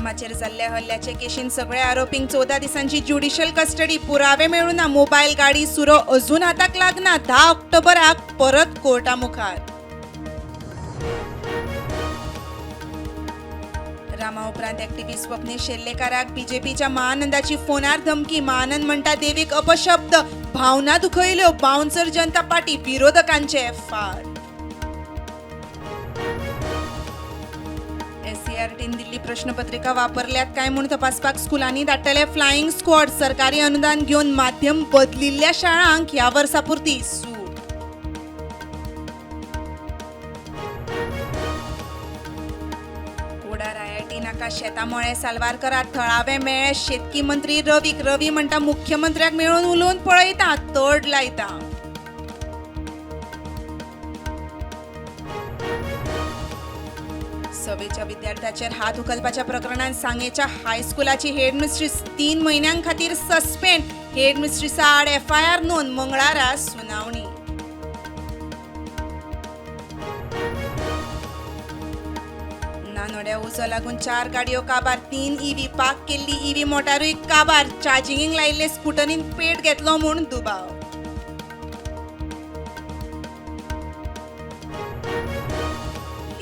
रामाचेर जाल्ल्या हल्ल्याचे केशीन सगळ्या आरोपींक 14 दिसांची ज्युडिशियल कस्टडी. पुरावे मेळूना. मोबायल, गाडी, सुरो अजून हाताक लागना. 10 ऑक्टोबराक परत कोर्टा मुखार. रामा उपरांत एक्टिव्हिस्ट स्वप्नेश शेल्लेकाराक बीजेपीच्या महानंदाची फोनार धमकी. महानंद म्हणटा देवीक अपशब्द, भावना दुखयल्यो. बाउन्सर जनता पार्टी विरोधकांचे फार. एससीआरटीन दिल्ली प्रश्नपत्रिका वापरल्यात काय म्हूण तपासपाक स्कुलांनी धाडटले फ्लायिंग स्क्वॉड. सरकारी अनुदान घेवन माध्यम बदलिल्ल्या शाळांक ह्या वर्सा पुरती सूट. कोडार आयआयटी नाका, शेतां मळे साल्वार करात. थळावे मेळे शेतकी मंत्री रवीक. रवी म्हणटा मुख्यमंत्र्याक मेळून उलोवन पळयता, तड लायता. सवेच्या विद्यार्थ्याचेर हात उखलपाच्या प्रकरणात सांगेच्या हायस्कुलाची हेड मिस्ट्रीस 3 म्हयन्यां खातीर सस्पेंड. हेड मिस्ट्रीसा आड एफआयआर नोंद. मंगळारा सुनावणी. नानोड्या उजो लागून 4 गाडयो काबार, 3 ईव्ही. पार्क केल्ली ईव्ही मोटारूय काबार. चार्जिंगेक लायिल्ले स्कुटरीन पेट घेतलो म्हूण दुबाव.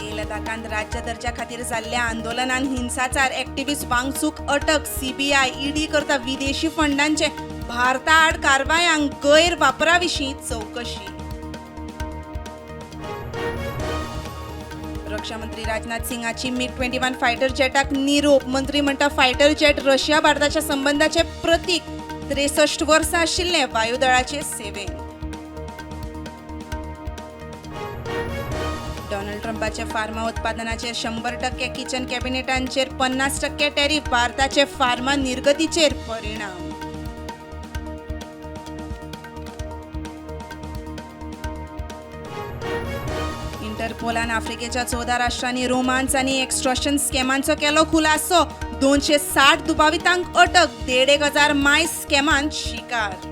लेह लडाखांत राज्य दर्जा खातीर जाल्ल्या आंदोलनान हिंसाचार. एक्टिव्हिस्ट वांगचूक अटक. सीबीआय, ईडी करता विदेशी फंडांचे भारता आड कारवायांक गैरवापरा विशीं चवकशी. रक्षा मंत्री राजनाथ सिंगाची मिग-21 फायटर जेटाक निरोप. मंत्री म्हणटा फायटर जेट रशिया भारताच्या संबंधाचे प्रतीक. 63 वर्सां आशिल्लें वायुदळाचे सेवेंत. डोनाल्ड ट्रंपाचे फार्मा उत्पादनाचेर 100%, किचन कॅबिनेटांचेर 50% टॅरीफ. भारताचे फार्मा निर्गतीचेर परिणाम. इंटरपोलान आफ्रिकेच्या 14 राष्ट्रांनी रोमांस आनी एक्स्ट्रॉशन स्कॅमांचो केलो खुलासो. 260 दुबावितांक अटक. 1500 मायस स्कॅमांत शिकार.